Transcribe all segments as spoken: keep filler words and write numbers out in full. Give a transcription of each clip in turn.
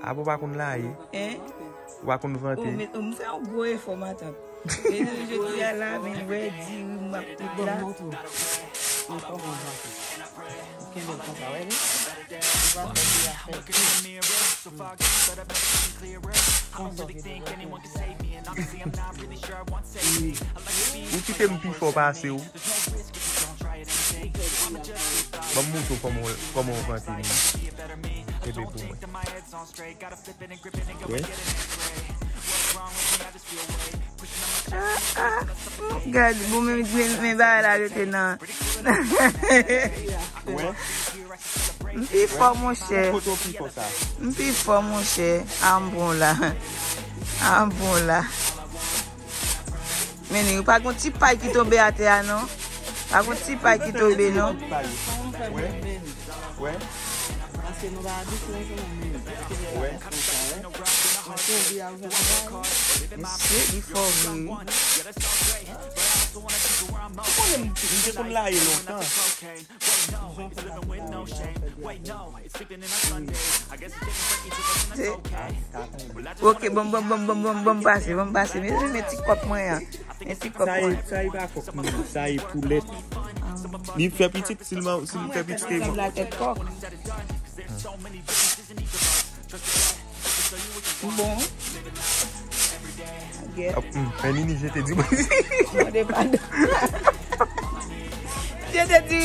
Apa w pa konn laye? Hein? Ou pa konn vante? Ou met, ou fè yon gwo efò, matant. E nou jodi a la, vin wè diri m ap kwit la. Kenbe l konsa, wè li? Li pa fè li a fè. Ou kite m pi fò pase w. Ban m montre w kòman, kòman w vante li. Kenbe pou mwen. Wè. Ah, ah. Gad, bon, men, men, men bagay la rete nan. Wè. M pi fò, monchè. Kote w pi fò sa? M pi fò, monchè. A m bon la. A m bon la. Men, ou pa gon ti pay ki tonbe atè a, non? Pa gon ti pay ki tonbe, non? Wè. Wè. Paske nou pa abitye ansanm menm. Wè. Konsa, wè. Paske ou vle al fè bagay. Mesye, li fò vre wi. Ou konnen m, m te konn laye lontan. Ok, bon, bon, bon, bon, bon, bon, pase, bon, pase. Men, men ti kòk mwen an. Men ti kòk mwen. Sa e, sa e pa kòk, non. Sa e poulèt. Li fè pitit, si l ma-, si l fè pitit, e mwen. Sa sanble a tèt kòk. Bon. Ap, hmm, men Nini jete di mwen. Mande padon. Jete di.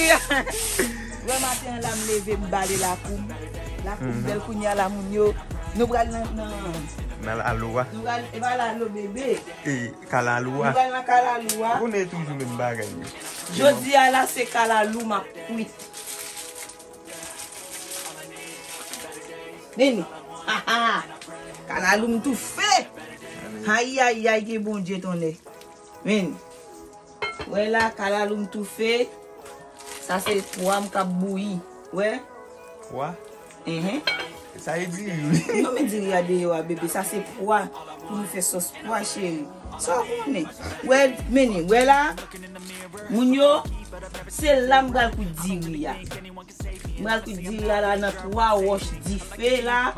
Lè maten an la, m leve, m bale lakou m. Lakou m bèl kounye a la, moun yo. Nou pral nan, nan. Nan lalo a. Nou pral, e pa lalo, bebe. E, kalalou a. Nou pral nan kalalou a. Ou konnen toujou menm bagay yo. Jodi a la, se kalalou m ap kwit. Nini. Ha, ha. Kalalou m toufe. Ayayay, ke Bondye tonnè. Men. Wè la, kalalou m toufe. Sa se pwa m k ap bouyi. Wè? Pwa? Enhen. Sa e diri wi. Non, men diri a deyò a, bebe. Sa se pwa pou nou fè sòs pwa, cheri. Sa w konnen? Wè, men, wè la. Moun yo, se la m pral kwit diri a. M pral kwit diri a la nan twa wòch dife la.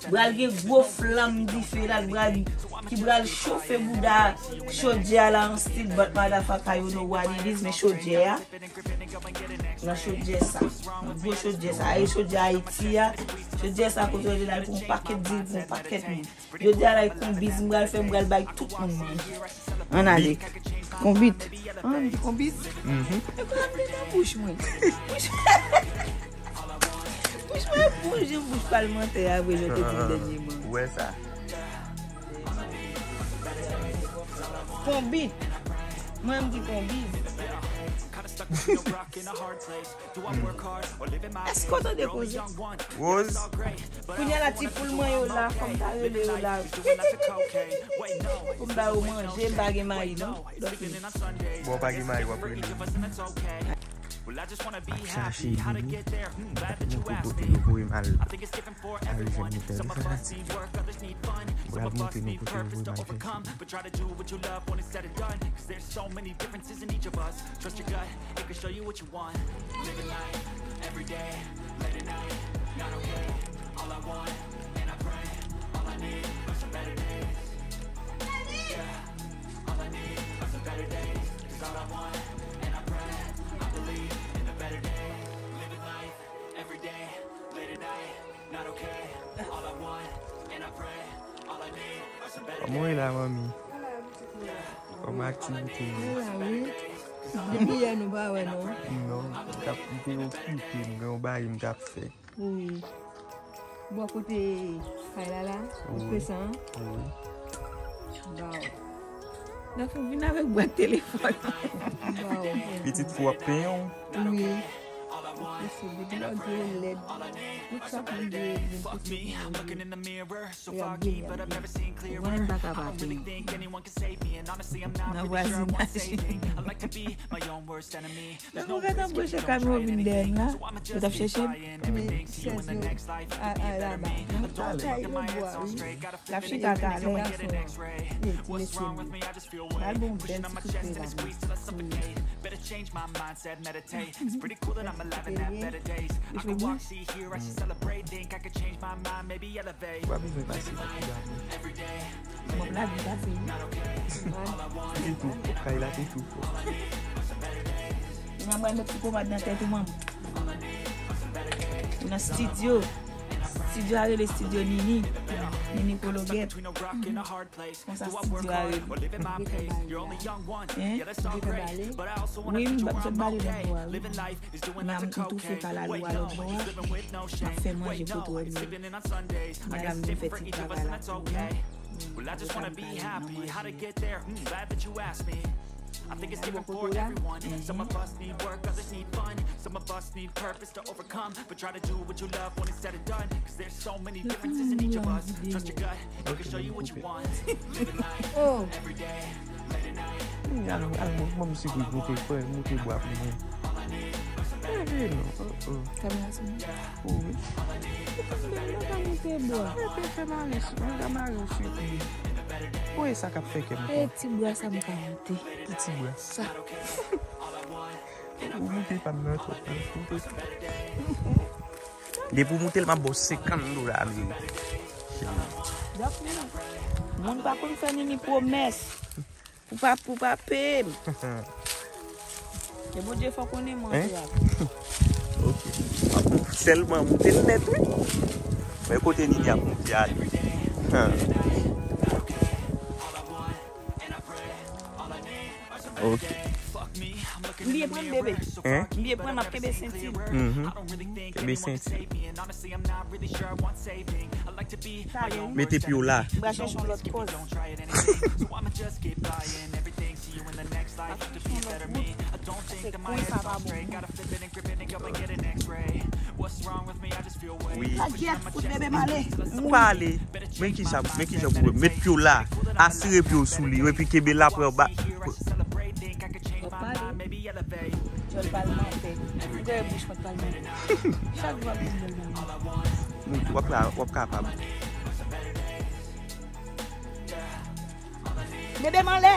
Pral gen gwo flanm dife la, pral, ki pral chofe bouda chodyè a la an stil, but motherfucker, you know what it is, men chodyè a. Nan chodyè sa. Nan gwo chodyè sa. E chodyè Ayiti a. Chodyè sa kote w rele la, pou yon pakèt diri, pou yon pakèt moun. Jodi a la, e konbit m pral fè, m pral bay tout moun manje. Ann ale. Konbit. Ann, konbit. Mhm. E pa ap vin nan bouch mwen. Bouch, bouch mwen bon jan bouch palmantè a vre, jan te di m dènyèman. Ou wè sa? Konbit. Mwen, m di konbit. Èske w tande koze? Rose. Kounye a la, ti poul mwen yo la, fò m ta rele yo la. Pou m ba yo manje, m pa gen mayi, non. Bon, w pa gen mayi, w ap rele. M ap chache Nini. M ap montre kote yo voye m al, al jwenn moutè. M pral montre nou kote yo voye m al jwenn. Kòman w ye la, manmi? Kòman aktivite yo? Mwen la, wi. Depi yè nou pa wè, non. Non, m t ap, m te okipe, m gen yon bagay m t ap fè. Wi. Bò kote kay la la, wi. Ou fè sa, an? Wi. Waw. Nan fè vin avèk bwat telefòn. Waw. Pitit fou ap penyen w? Wi. Mesye, depi lè w di yo lèd, tout sa pou m di yo vin kote pou mwen. Y ap geri, y ap geri. Ou konnen m pa ka pa peye. Nan vwazinaj. Menm ou gentan branche kamyon vin dèyè m la, ou t ap chèche m? Men sèz yo a, a laba. Nan kay yo bwa, wi. L ap chita talè a sou. Ey, ti mesye m. Al bon bèl ti kout pye la, men. Wi. Li chwe byen. Ou pa bezwen pase pou ti dam. Bon, la di pase. Li tou fò. Kay la te tou fò. Ou nan pral met ti pomad nan tèt ou, manman. Ou nan studio. Studio a rele studio Nini. Nini Kologèt. Konsa studio a rele. Hein? Wi, m sot bale lè m wè wi. Men m toufe kalalou a lòt bò a. M ap fè manje pou twò nou. Madanm vin fè ti travay la pou nou. Well, I just wanna be happy. How to get there? Hmm, glad that you asked me. I think it's different for everyone. Some of us need work, others need fun. Some of us need purpose to overcome. But try to do what you love when it's said and done. Cause there's so many differences in each of us. Trust your gut, it can show you what you want. Living life Oh, every day, late at night. Al, al, mwen, mwen, mwen, mwen, mwen, mwen, mwen, mwen, mwen, mwen, mwen, mwen, mwen, kamera sou mwen. Ou wi. Mwen pa moute bwa. Mwen te fè mari, mwen ka mari w sipriz. Ou e sa k ap fè kè m E ti bwa sa m ka moute. Ki ti bwa? Sa. Ou moute pa m nan twòp. Depi w moute l, m ap ba w senkant dola ameriken. Donk, moun pa konn fè Nini pwomès. Pou pa, pou pa peye m. E Bondye fò konnen mwen Hein? te ap. Ok. Sèlman moute l nèt, wi. Men kote Nini ap moute ale. Huh. Ok. M byen pran m, bebe. Hein? M byen pran m, ap kenbe senti. Mhm. Kenbe senti. Sa gen. Mete pye w la. M pral chèche yon lòt kòz. Se kwen sa pa bon. Wi. Adyèt, fout bebe m ale. Ou pa ale. Men ki sa, men ki jan pou met pye w la. Asire pye w sou li. Epi kenbe la, pran ba. Wap pale. Djòl palmante. Ou gade bouch mwen palmante. Chak jou ap di djòl palmante. Ou, w ap ka, w ap kapab. Bebe m ale.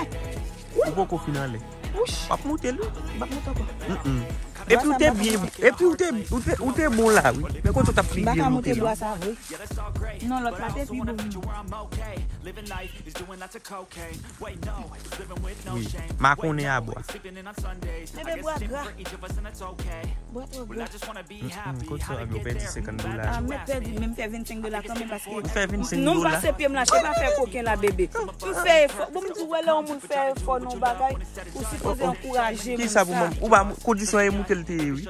Ou poko fin anlè. Wouch. W ap moute l, wi. M ap moute ankò. Mm-mm. Epi ou te byen, epi ou te, ou te, ou te bon la, wi. Men kote w t ap M pi pa byen ka moute moute la. Bwa sa vre. Non, lòt la te pi bon. Wi. Makonnen a bwa. Bebe bwa gra. Bwa twò gra. Mm, kot sa w ap yo pèdi senkant dola? Ah, men pèdi, men m fè vennsenk dola kanmenm paske Ou fè vennsenk non, m dola. Pase pye m la, se pa fè koken la, bebe. M fè efò. Bon, m di w, wè lè yon moun fè efò nan yon bagay, ou sipoze ankouraje moun Kisa pou sa. mwen? Ou pa mou-, kondisyon e moute l te ye, wi.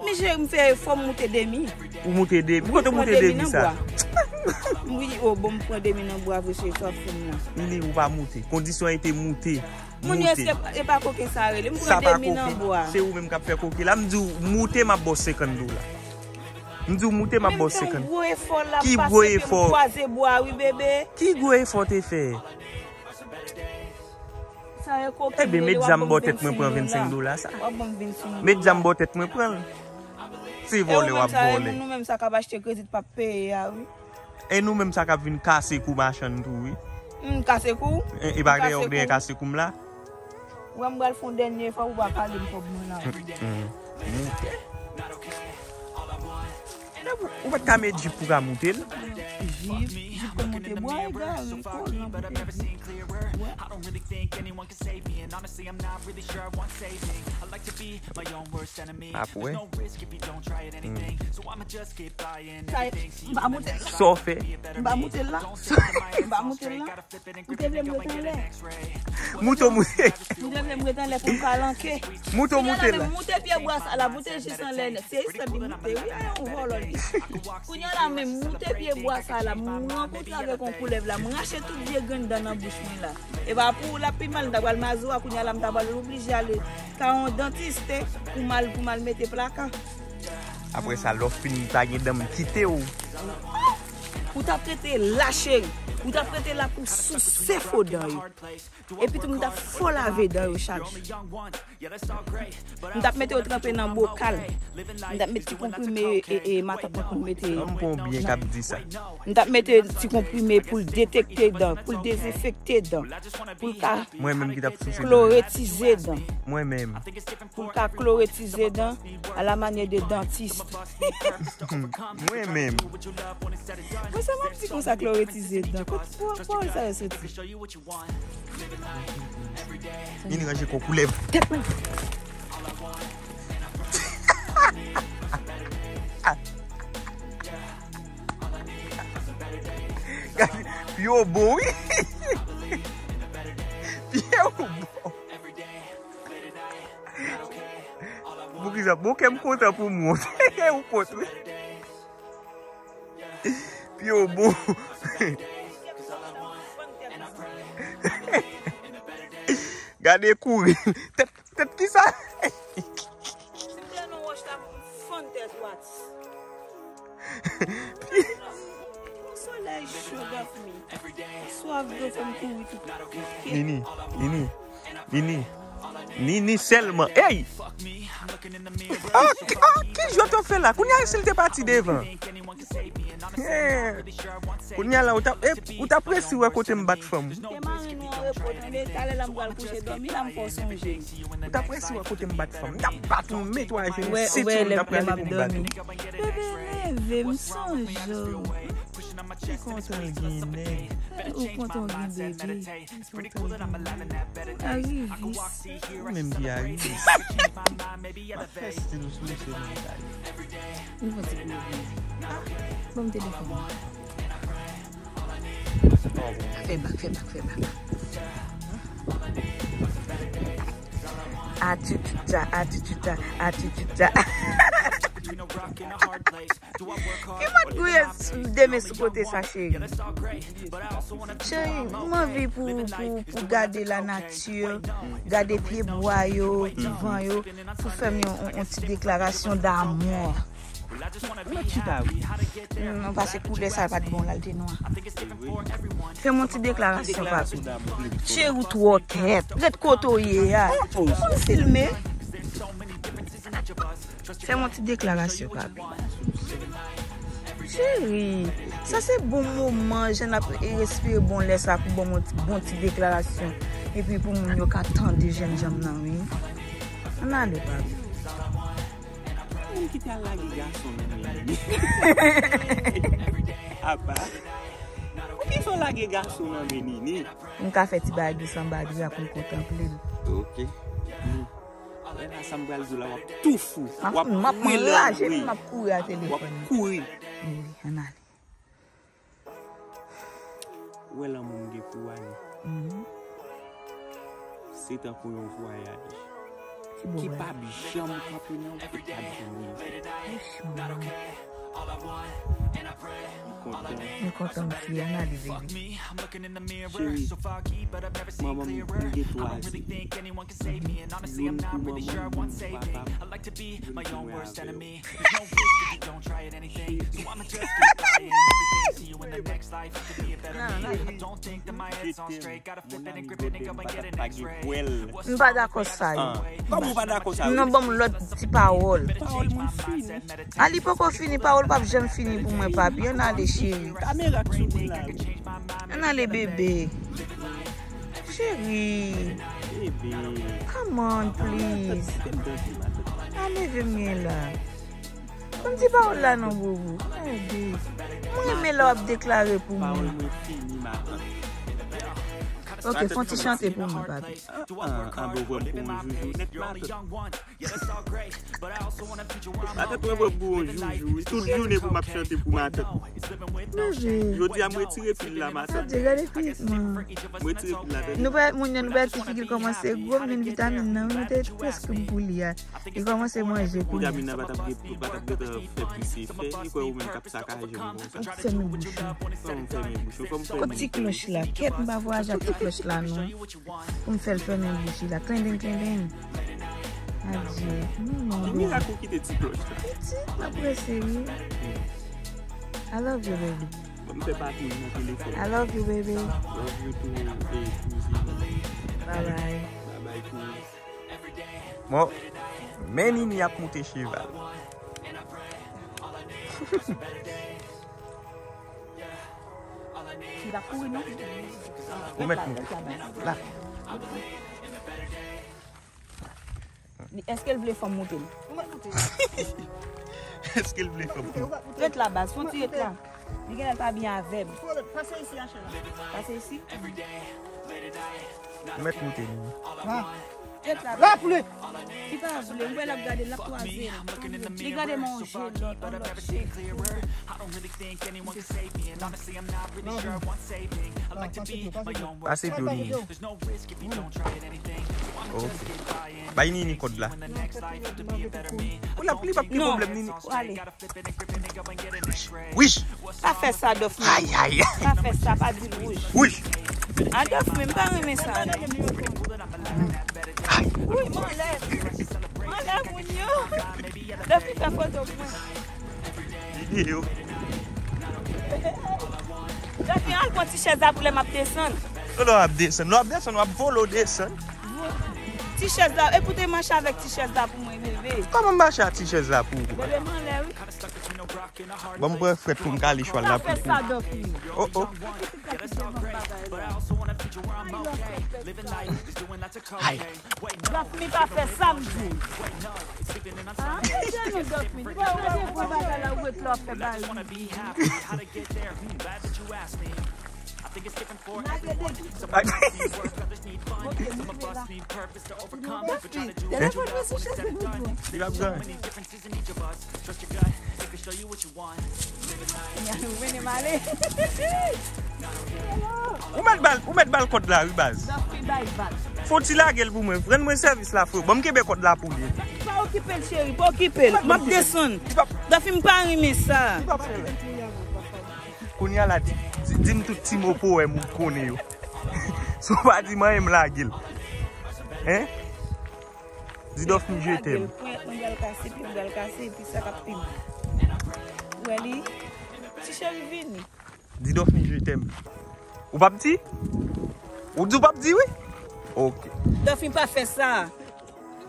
Men je, m fè efò, m moute demi. Ou moute demi. Kote w moute demi sa? Wi, o bon, m pran demi nan bwa vre, se sa fè m la. Nini, ou pa moute. Kondisyon e te moute. Moun yo, èske e pa koken sa rele? M Sa pran pa demi nan koken. Bwa. Se ou menm k ap fè koken. La, m di w, moute, m ap ba w senkant dola. M di w, moute, m ap ba w Men m fè yon senkant. Gwo efò la, m Ki pase gwo pye m efò? Kwaze bwa, wi, bebe. Ki gwo efò te fè? Sa e koken. Ebyen, met zam bò tèt mwen pran vennsenk dola sa. W ap ban m vennsenk dola. Met zam bò tèt mwen pran l. Se vòlè w ap vòlè. Nou menm sa k ap achte kredi p ap peye a, wi. E nou menm sa k ap vin kase kou machann tou, wi. M kase kou. E, e pa dèyè w dèyè kase kou m la. Wè m pral fè yon dènye efò pou pa pale m kòb mwen la. Mm. Moute. Ou pa t ka met jip pou ka moute l. Jip, jip pou moute bwa, egare, kòl nan pote jip. Ap wè. Mm. Sa e, m pa moute l la. Sa w fè? M pa moute l la. M pa moute l la. Ou te vle m ret anlè. Moute w moute. Ou te vle m ret anlè pou m kalanke. Moute w moute l. Moute pye bwa sa la, moute jis anlè nèt. Se Islande li moute, wi, a yon vòlò li. Kounye a la menm, moute pye bwa sa la, m rankontre avèk yon koulèv la, m rache tout vye grenn dan nan bouch mwen la. E pa pou ou l ap pi mal, m ta pral mazowa, kounye a la m ta pral oblije ale ka yon dantiste pou m al, pou m al mete plaka. Apre sa, lè w fin pa gen dan, m kite w. Ou t ap rete la, cheri. Ou t ap rete la pou souse fo dan yo. Epi tou, m t ap fò lave dan yo chak jou. M t ap mete yo tranpe nan bokal. M t ap met ti konprime, e, e, matant mwen konn mete. Ban m pran yon byen k ap di sa. M t ap mete ti konprime pou l detekte dan, pou l dezenfekte dan, pou l ka Mwen menm ki t ap souse dan. Kloretize dan. Mwen menm. Pou l ka kloretize dan, à la manière de dentiste. Mwen menm. Mwen sa m ap di konsa, kloretize dan. Kot pawòl sa yo soti? Vin ranje kò koulèv. Tèt mwen. Gade, pye w bon, wi. Pye w bon. Poukisa? Bon, kè m kontan pou moun. Ou kont, wi. Pye w bon. Gade kouri. Tèt, tèt kisa? Si m te nan wòch la, m fann tèt ou atis. Yon solèy cho, Daphne. Swaf dlo fè m kouri tou. Nini, Nini, Nini, Nini sèlman. Ey! Ah, ah, ki jwèt w ap fè la? Kounye a, si l te pati devan. Eh, kounye a la, ou t ap, eh, ou t ap resi wè kote m bat fanm. Te mare nou an repo, tande, talè la m pral kouche dòmi, la m fè w sonje. Ou t ap resi wè kote m bat fanm. M t ap bat ou, m netwaye jenn, si ti moun t ap rale pou m bat ou. Bebe, leve, m sonje w. Ou kontan gen nèg. Ou kontan gen bebe. Ou kontan gen nèg. Arivis. Ou menm ki arivis. M ap fè stil sou mesye nan kay. M fè stil sou mesye. Ban m telefòn. Fè bak, fè bak, fè bak. Atitid sa, atitid sa, atitid sa. Ki mòd gouye demen sou kote sa, cheri? Cheri, m anvi pou, pou, pou gade lanati, gade pyebwa yo, divan yo, pou fè m yon, yon, yon ti deklarasyon damou. Ou mèt chita, wi. Non, paske koulè sa pa t bon la, l te nwa. Fè m yon ti deklarasyon, papi. Cheri, ou twò kèt. Rete kote w ye a. Ou konn filme. Fè m yon ti deklarasyon, papi. Cheri, sa se bon moman, jan n ap respire bon lè sa pou ban m yon ti, bon ti deklarasyon. Epi pou moun yo ka tande jènjan m nan, wi. Ann ale, papi. Moun ki t al lage gason nan men li. Apa. Poukisa w lage gason nan men Nini? M ka fè ti bagay dous anba dra pou l kontanple l. Ok. Lè la sa m pral di w la, w ap tou fou. W ap kouri la, wi. M ap kouri a telefòn. W ap kouri. Wi, ann ale. Ou wè lanmou m gen pou Annie. Se tankou yon vwayaj ki p ap janm kanpe nan wout, ki p ap janm rive. M kontan. M kontan osi, ann ale, baby. Cheri, manman m, m gen twa fi. Youn pou manman m, youn pou papa m, youn pou mwen avè w. M pa dakò sa yo. Kòman w pa dakò sa yo? Non, ban m lòt ti pawòl. Pawòl mwen fini. A, li poko fini, pawòl p ap janm fini pou mwen, papi. Ann ale, cheri. Kamera k sou mwen la, wi. Ann ale, bebe. Cheri. Bebe. Come on, please. Ann leve m gen la. Ban m di pawòl la non, bobo. Gade. Mwen renmen lè w ap deklare pou mwen. Pawòl mwen fini, matant. Ok, fè yon ti chante pou mwen, papi. Ah, ah, ah, bon, bon, bon, joujou nèt, matant. Matant, mwen pran pou yon joujou, wi. Tout jounen pou m ap chante pou matant. Jodi a, m retire pil la, matant. Adye, gade fizikman. M retire pil la, tande. Nou pa, moun yo, nou pa ti figi l kòmanse gwo, m vin vitamin nan, wi, nou te prèske pou li a. Li kòmanse manje kounye a. Vitamin nan pa t ap gen, pa t ap gentan fè plis efè. Li kwè ou menm k ap sakaje m konsa. Fèmen bouch ou. Fò m fèmen bouch ou, fò m fèmen. Kot ti klòch la? Kèt, m pa vwayaje ak ti klòch la, non. Pou m fè l fèmen bouch li la. Klenden, klenden. Adye. Non, non, non. Ki mirak ou kite ti klòch la? Piti, m ap prese, wi. I love you, baby. Bon, m fè pati nan telefòn. I love you, baby. Love you too, eh, Suzy. Bye bye. Bye bye, Suzy. Bon, men Nini ap moute cheval. Li pa kouri, non? Ou mèt moute. La. Li, èske l vle fanm moute l? Èske l vle fanm moute? Ret la, baz, fon ti ret la. Li genlè pa byen avè m. Pase isi, Achela. Pase isi? Ou mèt moute, Nini. Ret la, baz. Li pa vle, m wè l ap gade l, l ap kwaze l. Li gade m yon je lòt, yon lòt je. Pase pye w, Nini. Oh. Bay Nini kòd la. Ou la, li p ap gen pwoblèm, Nini. Ou ale. Wish. Pa fè sa, Dòfmi. Ay, ay, ay. Pa fè sa, pa di l wouj. Wish. A, Dòfmi, m pa renmen sa, non. Ay. Wi, m anlè. M anlè moun yo. Dòfmi fè foto pou mwen. Videyo. Dòfmi, al pran ti chèz la pou lè m ap desann. Non, non, w ap desann. Non, w ap desann, w ap vole, w desann. Ti chèz la, e pou te mache avèk ti chèz la pou mwen, bebe. Kòman m mache ak ti chèz la pou ou? Bebe, m anlè, wi. Bon, m pran frèt pou m kale chwal la pou ou. Oh, oh. Ay. Dòfmi pa fè sa m di. Ah, men jan nou Dòfmi. Ou pa wè de gwo bagay la, ou ret la, w ap fè bagay. Ay. Telefòn mwen sou chèz de nou. Li p ap gany. Ou mèt ba l, ou mèt ba l kòd la, wi, baz. Dòfmi bay bal. Fò w ti lage l pou mwen. Rann mwen sèvis la, frè. Ban m kenbe kòd la pou li. Pa okipe l, cheri. Pa okipe l. M ap desann. Dòfmi, m pa renmen sa. Kounye a la, di, di, di m tout ti mo powèm ou konnen yo. Si w pa di m anyen, m lage l. Hein? Di Dòfmi je t'aime. Ponyèt mwen pral kase, pye m pral kase, epi sa k ap pi mal. Ou wè li? Ti cheri vini. Di Dòfmi je t'aime. Ou p ap di? Ou di w p ap di wi? Ok. Dòfmi pa fè sa.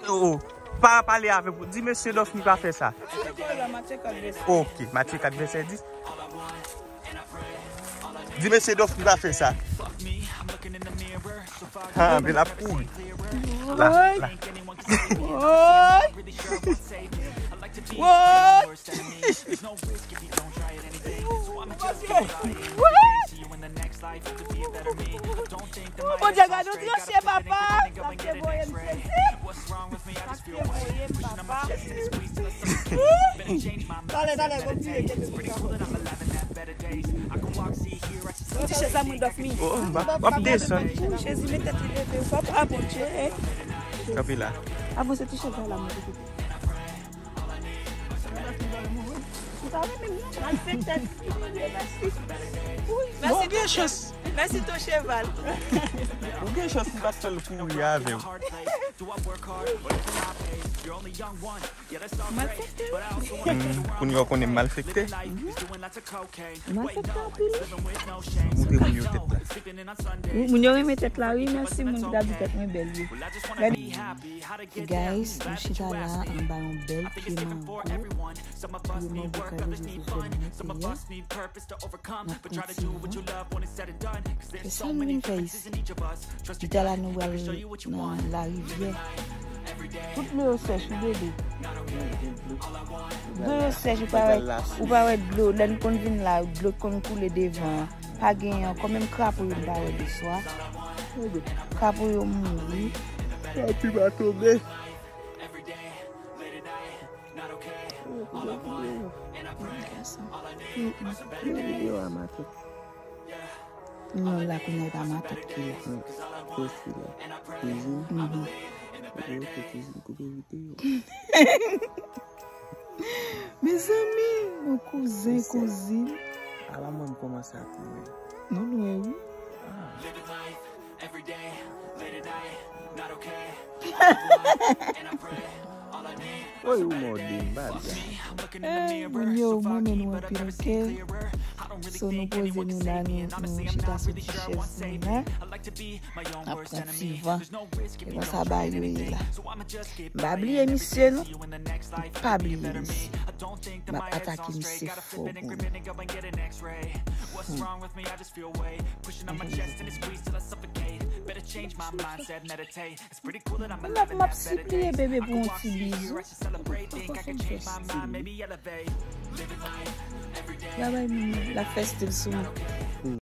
Oh, oh. Pa pale avè pou. Di mesye Dòfmi pa fè sa. Matye kòlò, matye kòlò. Ok, Matye kat vèsè dis. Di mesye Dòfmi pa fè sa. Ha, men l ap kouri. La, la. Woy! Woy! Woy! Bondye gade w tranche, papa. Sa te voye m sezi. Sa te voye m, papa. Talè, talè, kontinye kenbe pou sa. Ti chèz la mwen Dòfmi. Oh, m ap, m ap desann. Jezi, men tèt li leve. Papa, Bondye. Kanpe la. Avanse ti chèz la, la mwen. Ou pa renmen m non, malfektè. Wi, mèsi. Bon, gen chans. Mèsi ton cheval. Ou gen chans m pa t fè l kouri avè w. Malfektè. Hmm, kounye a w konnen m malfekte. Malfektè anpil. Montre moun yo tèt la. Wi, moun yo renmen tèt la, wi. Mèsi moun ki ta di tèt mwen bèl, wi. Gade. Guys, nou chita la anba yon bèl pye mango. Pye mango ka vle di se sèl mwen te ye. N ap kontinye. Se sa nou vin fè isi. Pita la nou pral nan larivyè. Tout dlo yo sèch, wi, bebe. Dlo yo sèch, ou pa wè, ou pa wè dlo. Lè n konn vin la, dlo konn koule devan an. Pa genyen ankò, menm krapo yo m pa wè de swa. Krapo yo mouri. Papi pa tonbe. Yo videyo a matant. Non, la kounye a e pa matant ki la. Kiyès ki la? Kouzin? Mhm. Koupe, koupe, kouzin, koupe videyo. Mezanmi, yon kouzen, kouzin. Ala mwen m kòmanse ak mwen. Nou lwen, wi. Ah. Woy, ou mòde m, bad guy. Ey, moun yo, mwen renmen nou anpil, oke? So, nou poze nou la, nou, nou chita sou ti chèz nou la. N ap pran ti van. E konsa bagay yo ye la. M pa bliye misye, non. M pa bliye misye. M ap atake misye fò, bon. Kounye a pou m ap sipliye bebe pou yon ti bizou. Gade moun nan, l ap fè stil sou mwen.